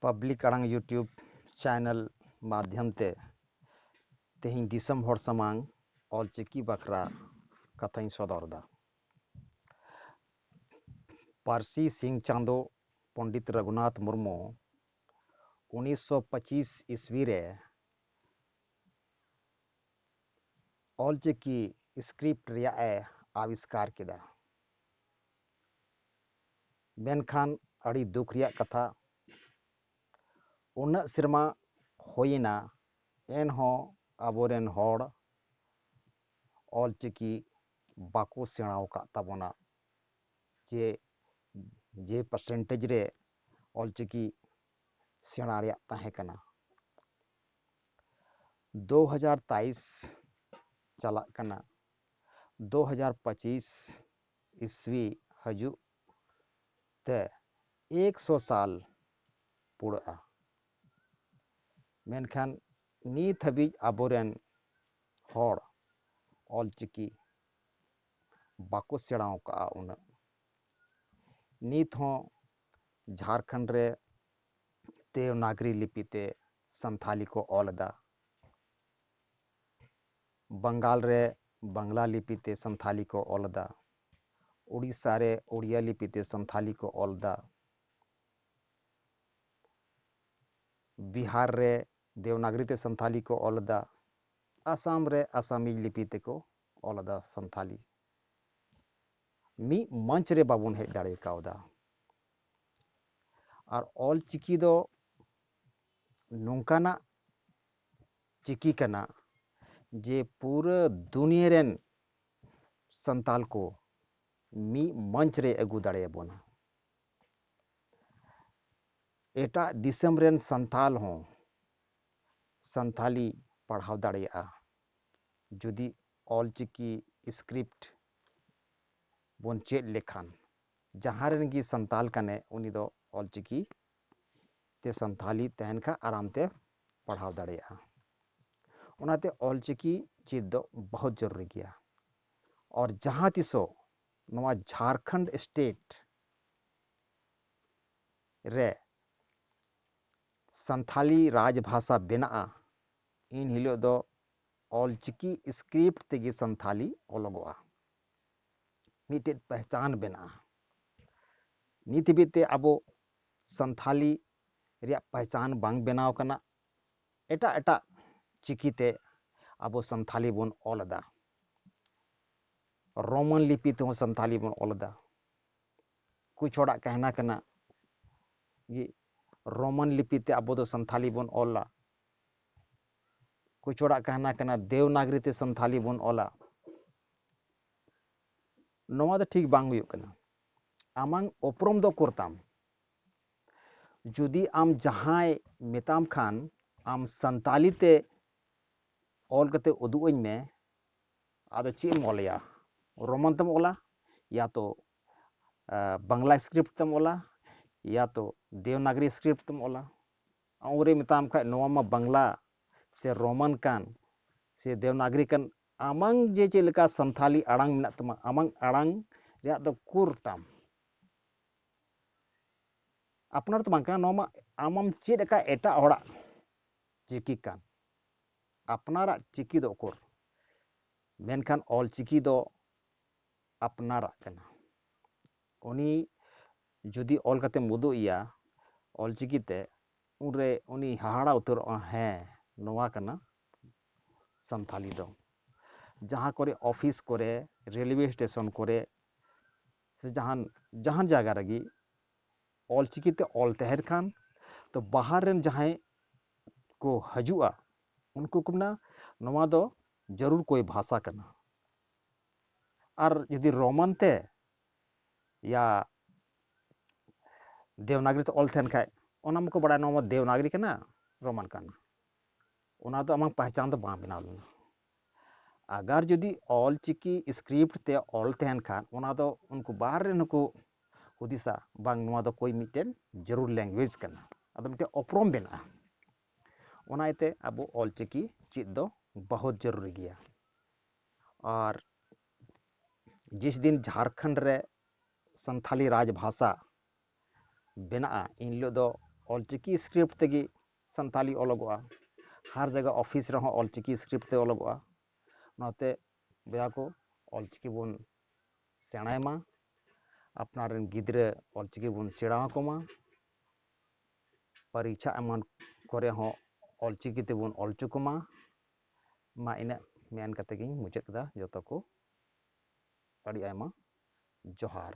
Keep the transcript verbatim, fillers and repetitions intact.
Public ᱟᱲᱟᱝ YouTube channel ᱢᱟᱫᱽᱫᱷᱚᱢ ᱛᱮ ᱛᱮᱦᱮᱧ ᱫᱤᱥᱚᱢ ᱦᱚᱲ ᱥᱟᱢᱟᱝ ᱚᱞᱪᱤᱠᱤ ᱵᱟᱠᱷᱨᱟ ᱠᱟᱛᱷᱟᱧ ᱥᱚᱫᱚᱨ ᱮᱫᱟ᱾ ᱯᱟᱹᱨᱥᱤ ᱥᱤᱧ ᱪᱟᱸᱫᱚ ᱯᱚᱱᱰᱤᱛ ᱨᱚᱜᱷᱩᱱᱟᱛᱷ ᱢᱩᱨᱢᱩ ᱩᱱᱤᱥᱥᱚ ᱯᱚᱸᱪᱤᱥ ᱤᱥᱣᱤ ᱨᱮ ᱚᱞᱪᱤᱠᱤ ᱥᱠᱨᱤᱯᱴ ᱨᱮᱭᱟᱜ ᱮ ᱟᱵᱤᱥᱠᱟᱨ ᱠᱮᱫᱟ᱾ ᱢᱮᱱᱠᱷᱟᱱ ᱟᱹᱰᱤ ᱫᱩᱠ ᱨᱮᱭᱟᱜ ᱠᱟᱛᱷᱟ, ᱩᱱᱟᱹᱜ ᱥᱮᱨᱢᱟ ᱦᱩᱭᱮᱱᱟ, ᱮᱱᱦᱚᱸ ᱟᱵᱚᱨᱮᱱ ᱦᱚᱲ ᱚᱞᱪᱤᱠᱤ ᱵᱟᱠᱚ ᱥᱮᱬᱟ ᱟᱠᱟᱫ ᱛᱟᱵᱚᱱᱟ᱾ ᱡᱮ, ᱡᱮ ᱯᱟᱨᱥᱮᱱᱴᱮᱡᱽ ᱨᱮ ᱚᱞᱪᱤᱠᱤ ᱥᱮᱬᱟ ᱨᱮᱭᱟᱜ ᱛᱟᱦᱮᱸ ᱠᱟᱱᱟ, ᱫᱩ ᱦᱟᱡᱟᱨ ᱛᱮᱭᱤᱥ ᱪᱟᱞᱟᱜ ᱠᱟᱱᱟ, ᱫᱩ ᱦᱟᱡᱟᱨ ᱯᱚᱸᱪᱤᱥ ᱤᱥᱣᱤ ᱦᱤᱡᱩᱜ ᱛᱮ ᱮᱠᱥᱚ ᱥᱟᱞ ᱯᱩᱨᱟᱹᱜᱼᱟ᱾ ᱢᱮᱱᱠᱷᱟᱱ ᱱᱤᱛ ᱦᱟᱹᱵᱤᱡ ᱟᱵᱚᱨᱮᱱ ᱦᱚᱲ ᱚᱞᱪᱤᱠᱤ ᱵᱟᱠᱚ ᱥᱮᱬᱟ ᱟᱠᱟᱫᱼᱟ ᱩᱱᱟᱹᱜ᱾ ᱱᱤᱛ ᱦᱚᱸ ᱡᱷᱟᱲᱠᱷᱚᱸᱰ ᱨᱮ ᱫᱮᱣᱱᱟᱜᱽᱨᱤ ᱞᱤᱯᱤ ᱛᱮ ᱥᱟᱱᱛᱷᱟᱞᱤ ᱠᱚ ᱚᱞ ᱮᱫᱟ᱾ ᱵᱟᱝᱜᱟᱞ ᱨᱮ ᱵᱟᱝᱞᱟ ᱞᱤᱯᱤ ᱛᱮ ᱥᱟᱱᱛᱷᱟᱞᱤ ᱠᱚ ᱚᱞ ᱮᱫᱟ᱾ ᱩᱲᱤᱥᱥᱟ ᱨᱮ ᱩᱲᱤᱭᱟ ᱞᱤᱯᱤ ᱛᱮ ᱥᱟᱱᱛᱷᱟᱞᱤ ᱠᱚ ᱚᱞ ᱮᱫᱟ᱾ ᱵᱤᱦᱟᱨ ᱨᱮ ᱫᱮᱣᱱᱟᱜᱽᱨᱤ ᱛᱮ ᱥᱟᱱᱛᱷᱟᱞᱤ ᱠᱚ ᱚᱞ ᱮᱫᱟ᱾ ᱟᱥᱟᱢ ᱨᱮ ᱟᱥᱟᱢᱤᱡ ᱞᱤᱯᱤ ᱛᱮᱠᱚ ᱚᱞ ᱮᱫᱟ ᱥᱟᱱᱛᱷᱟᱞᱤ᱾ ᱢᱤᱫ ᱢᱚᱧᱪ ᱨᱮ ᱵᱟᱵᱚᱱ ᱦᱮᱡ ᱫᱟᱲᱮ ᱠᱟᱣᱫᱟ᱾ ᱟᱨ ᱚᱞ ᱪᱤᱠᱤ ᱫᱚ ᱱᱚᱝᱠᱟᱱᱟᱜ ᱪᱤᱠᱤ ᱠᱟᱱᱟ ᱡᱮ ᱯᱩᱨᱟᱹ ᱫᱩᱱᱤᱭᱟᱹ ᱨᱮᱱ ᱥᱟᱱᱛᱟᱞ ᱠᱚ ᱢᱤᱫ ᱢᱚᱧᱪ ᱨᱮ ᱟᱹᱜᱩ ᱫᱟᱲᱮᱭᱟᱵᱚᱱᱟ᱾ ᱮᱴᱟᱜ ᱫᱤᱥᱚᱢ ᱨᱮᱱ ᱥᱟᱱᱛᱟᱞ ᱦᱚᱸ ᱥᱟᱱᱛᱷᱟᱞᱤ ᱯᱟᱲᱦᱟᱣ ᱫᱟᱲᱮᱭᱟᱜᱼᱟ᱾ ᱡᱩᱫᱤ ᱚᱞᱪᱤᱠᱤ script ᱵᱚᱱ ᱪᱮᱫ ᱞᱮᱠᱷᱟᱱ, ᱡᱟᱦᱟᱸ ᱨᱮᱱ ᱜᱮ ᱥᱟᱱᱛᱟᱞ ᱠᱟᱱᱮ, ᱩᱱᱤ ᱫᱚ ᱚᱞᱪᱤᱠᱤ ᱛᱮ ᱥᱟᱱᱛᱷᱟᱞᱤ ᱛᱟᱦᱮᱱ ᱠᱷᱟᱱ ᱟᱨᱟᱢ ᱛᱮ ᱯᱟᱲᱦᱟᱣ ᱫᱟᱲᱮᱭᱟᱜᱼᱟ᱾ ᱚᱱᱟᱛᱮ ᱚᱞᱪᱤᱠᱤ ᱪᱮᱫ ᱫᱚ ᱵᱚᱦᱩᱛ ᱡᱚᱨᱩᱨᱤ ᱜᱮᱭᱟ᱾ ᱟᱨ ᱡᱟᱦᱟᱸ ᱛᱤᱥᱚᱜ ᱱᱚᱣᱟ ᱡᱷᱟᱲᱠᱷᱚᱸᱰ state ᱨᱮ ᱥᱟᱱᱛᱷᱟᱞᱤ ᱨᱟᱡᱽ ᱵᱷᱟᱥᱟ ᱵᱮᱱᱟᱜᱼᱟ, ᱤᱱ ᱦᱤᱞᱳᱜ ᱫᱚ ᱚᱞᱪᱤᱠᱤ script ᱛᱮᱜᱮ ᱥᱟᱱᱛᱷᱟᱞᱤ ᱚᱞᱚᱜᱚᱜᱼᱟ᱾ ᱢᱤᱫᱴᱮᱡ ᱯᱮᱦᱪᱟᱱ ᱵᱮᱱᱟᱜᱼᱟ᱾ ᱱᱤᱛ ᱦᱟᱹᱵᱤᱡ ᱛᱮ ᱟᱵᱚ ᱥᱟᱱᱛᱷᱟᱞᱤ ᱨᱮᱭᱟᱜ ᱯᱮᱦᱪᱟᱱ ᱵᱟᱝ ᱵᱮᱱᱟᱣ ᱠᱟᱱᱟ᱾ ᱮᱴᱟᱜ ᱮᱴᱟᱜ ᱪᱤᱠᱤ ᱛᱮ ᱟᱵᱚ ᱥᱟᱱᱛᱷᱟᱞᱤ ᱵᱚᱱ ᱚᱞ ᱮᱫᱟ, ᱨᱳᱢᱟᱱ ᱞᱤᱯᱤ ᱛᱮᱦᱚᱸ ᱥᱟᱱᱛᱷᱟᱞᱤ ᱵᱚᱱ ᱚᱞ ᱮᱫᱟ᱾ ᱠᱩᱪ ᱦᱚᱲᱟᱜ ᱠᱟᱦᱱᱟ ᱠᱟᱱᱟ ᱡᱮ ᱨᱳᱢᱟᱱ ᱞᱤᱯᱤ ᱛᱮ ᱟᱵᱚ ᱫᱚ ᱥᱟᱱᱛᱷᱟᱞᱤ ᱵᱚᱱ ᱚᱞᱟ, ᱠᱩᱪ ᱦᱚᱲᱟᱜ ᱠᱟᱦᱱᱟ ᱠᱟᱱᱟ ᱫᱮᱣᱱᱟᱜᱽᱨᱤ ᱛᱮ ᱥᱟᱱᱛᱷᱟᱞᱤ ᱵᱚᱱ ᱚᱞᱟ᱾ ᱱᱚᱣᱟ ᱫᱚ ᱴᱷᱤᱠ ᱵᱟᱝ ᱦᱩᱭᱩᱜ ᱠᱟᱱᱟ᱾ ᱟᱢᱟᱝ ᱩᱯᱨᱩᱢ ᱫᱚ ᱩᱠᱩᱨ ᱛᱟᱢ? ᱡᱩᱫᱤ ᱟᱢ ᱡᱟᱦᱟᱸᱭ ᱢᱮᱛᱟᱢ ᱠᱷᱟᱱ ᱟᱢ ᱥᱟᱱᱛᱟᱞᱤ ᱛᱮ ᱚᱞ ᱠᱟᱛᱮ ᱩᱫᱩᱜ ᱟᱹᱧ ᱢᱮ, ᱟᱫᱚ ᱪᱮᱫ ᱮᱢ ᱚᱞᱮᱭᱟ? ᱨᱳᱢᱟᱱ ᱛᱮᱢ ᱚᱞᱟ, ᱭᱟ ᱛᱚ ᱵᱟᱝᱞᱟ script ᱛᱮᱢ ᱚᱞᱟ, ᱭᱟ ᱛᱚ ᱫᱮᱣᱱᱟᱜᱽᱨᱤ script ᱛᱮᱢ ᱚᱞᱟ᱾ ᱩᱱᱨᱮ ᱢᱮᱛᱟᱢ ᱠᱷᱟᱡ ᱱᱚᱣᱟ ᱢᱟ ᱵᱟᱝᱞᱟ ᱥᱮ ᱨᱳᱢᱟᱱ ᱠᱟᱱ ᱥᱮ ᱫᱮᱣᱱᱟᱜᱽᱨᱤ ᱠᱟᱱ, ᱟᱢᱟᱝ ᱡᱮ ᱪᱮᱫ ᱞᱮᱠᱟ ᱥᱟᱱᱛᱷᱟᱞᱤ ᱟᱲᱟᱝ ᱢᱮᱱᱟᱜ ᱛᱟᱢᱟ, ᱟᱢᱟᱝ ᱟᱲᱟᱝ ᱨᱮᱭᱟᱜ ᱫᱚ ᱩᱠᱩᱨ ᱛᱟᱢ? ᱟᱯᱱᱟᱨ ᱫᱚ ᱵᱟᱝ ᱠᱟᱱᱟ, ᱱᱚᱣᱟ ᱢᱟ ᱟᱢᱮᱢ ᱪᱮᱫ ᱟᱠᱟᱫ ᱮᱴᱟᱜ ᱦᱚᱲᱟᱜ ᱪᱤᱠᱤ ᱠᱟᱱ᱾ ᱟᱯᱱᱟᱨᱟᱜ ᱪᱤᱠᱤ ᱫᱚ ᱩᱠᱩᱨ? ᱢᱮᱱᱠᱷᱟᱱ ᱚᱞ ᱪᱤᱠᱤ ᱫᱚ ᱟᱯᱱᱟᱨᱟᱜ ᱠᱟᱱᱟ᱾ ᱩᱱᱤ ᱡᱩᱫᱤ ᱚᱞ ᱠᱟᱛᱮᱢ ᱩᱫᱩᱜ ᱮᱭᱟ ᱚᱞ ᱪᱤᱠᱤ ᱛᱮ, ᱩᱱᱨᱮ ᱩᱱᱤ ᱦᱟᱦᱟᱲᱟ ᱩᱛᱟᱹᱨᱚᱜᱼᱟ, ᱦᱮᱸ, ᱱᱚᱣᱟ ᱠᱟᱱᱟ ᱥᱟᱱᱛᱷᱟᱞᱤ ᱫᱚ᱾ ᱡᱟᱦᱟᱸ ᱠᱚᱨᱮ ᱚᱯᱷᱤᱥ ᱠᱚᱨᱮ, ᱨᱮᱞᱣᱮ ᱥᱴᱮᱥᱚᱱ ᱠᱚᱨᱮ, ᱥᱮ ᱡᱟᱦᱟᱱ ᱡᱟᱦᱟᱱ ᱡᱟᱭᱜᱟ ᱨᱮᱜᱮ ᱚᱞ ᱪᱤᱠᱤ ᱛᱮ ᱚᱞ ᱛᱟᱦᱮᱱ ᱠᱷᱟᱱ, ᱛᱚ ᱵᱟᱦᱟᱨ ᱨᱮᱱ ᱡᱟᱦᱟᱸᱭ ᱠᱚ ᱦᱤᱡᱩᱜᱼᱟ, ᱩᱱᱠᱩ ᱠᱚ ᱢᱮᱱᱟ, ᱱᱚᱣᱟ ᱫᱚ ᱡᱟᱹᱨᱩᱲ ᱠᱳᱭ ᱵᱷᱟᱥᱟ ᱠᱟᱱᱟ᱾ ᱟᱨ ᱡᱩᱫᱤ ᱨᱳᱢᱟᱱ ᱛᱮ ᱭᱟ ᱫᱮᱣᱱᱟᱜᱽᱨᱤ ᱛᱮ ᱚᱞ ᱛᱟᱦᱮᱱ ᱠᱷᱟᱡ, ᱚᱱᱟ ᱢᱟᱠᱚ ᱵᱟᱲᱟᱭ, ᱱᱚᱣᱟ ᱢᱟ ᱫᱮᱵᱽᱱᱟᱜᱚᱨᱤ ᱠᱟᱱᱟ, ᱨᱳᱢᱟᱱ ᱠᱟᱱᱟ, ᱚᱱᱟ ᱫᱚ ᱟᱢᱟᱜ ᱯᱟᱦᱪᱟᱱ ᱫᱚ ᱵᱟᱝ ᱵᱮᱱᱟᱣ ᱞᱮᱱᱟ᱾ ᱟᱜᱟᱨ ᱡᱩᱫᱤ ᱚᱞᱪᱤᱠᱤ ᱥᱠᱨᱤᱯᱴ ᱛᱮ ᱚᱞ ᱛᱟᱦᱮᱱ ᱠᱷᱟᱱ, ᱚᱱᱟ ᱫᱚ ᱩᱱᱠᱩ ᱵᱟᱦᱨᱮ ᱨᱮᱱ ᱦᱚᱸᱠᱚ ᱦᱩᱫᱤᱥᱟ, ᱵᱟᱝ, ᱱᱚᱣᱟ ᱫᱚ ᱠᱳᱭ ᱢᱤᱫᱴᱮᱱ ᱡᱟᱹᱨᱩᱲ ᱞᱮᱝᱜᱩᱭᱮᱡᱽ ᱠᱟᱱᱟ, ᱟᱫᱚ ᱢᱤᱫᱴᱮᱱ ᱩᱯᱨᱩᱢ ᱵᱮᱱᱟᱜᱼᱟ᱾ ᱚᱱᱟ ᱤᱭᱟᱹᱛᱮ ᱟᱵᱚ ᱚᱞᱪᱤᱠᱤ ᱪᱮᱫ ᱫᱚ ᱵᱚᱦᱩᱛ ᱡᱟᱹᱨᱩᱨᱤ ᱜᱮᱭᱟ᱾ ᱟᱨ ᱡᱤᱥ ᱫᱤᱱ ᱡᱷᱟᱲᱠᱷᱚᱸᱰ ᱨᱮ ᱥᱟᱱᱛᱷᱟᱞᱤ ᱨᱟᱡᱽ ᱵᱷᱟᱥᱟ ᱵᱮᱱᱟᱜᱼᱟ, ᱤᱱ ᱦᱤᱞᱳᱜ ᱫᱚ ᱚᱞᱪᱤᱠᱤ ᱥᱠᱨᱤᱯᱴ ᱛᱮᱜᱮ ᱥᱟᱱᱛᱷᱟᱞᱤ ᱚᱞᱚᱜᱚᱜᱼᱟ᱾ ᱦᱟᱨ ᱡᱟᱭᱜᱟ ᱚᱯᱷᱤᱥ ᱨᱮᱦᱚᱸ ᱚᱞᱪᱤᱠᱤ ᱥᱠᱨᱤᱯᱴ ᱛᱮ ᱚᱞᱚᱜᱚᱜᱼᱟ᱾ ᱚᱱᱟᱛᱮ ᱵᱚᱭᱦᱟ ᱠᱚ, ᱚᱞᱪᱤᱠᱤ ᱵᱚᱱ ᱥᱮᱬᱟᱭ ᱢᱟ, ᱟᱯᱱᱟᱨ ᱨᱮᱱ ᱜᱤᱫᱽᱨᱟᱹ ᱚᱞᱪᱤᱠᱤ ᱵᱚᱱ ᱥᱮᱬᱟ ᱟᱠᱚ ᱢᱟ, ᱯᱚᱨᱤᱠᱷᱟ ᱮᱢᱟᱱ ᱠᱚᱨᱮ ᱦᱚᱸ ᱚᱞᱪᱤᱠᱤ ᱛᱮᱵᱚᱱ ᱚᱞ ᱦᱚᱪᱚ ᱠᱚᱢᱟ᱾ ᱢᱟ ᱤᱱᱟᱹᱜ ᱢᱮᱱ ᱠᱟᱛᱮ ᱜᱤᱧ ᱢᱩᱪᱟᱹᱫ ᱠᱮᱫᱟ᱾ ᱡᱚᱛᱚ ᱠᱚ ᱟᱹᱰᱤ ᱟᱭᱢᱟ ᱡᱚᱦᱟᱨ᱾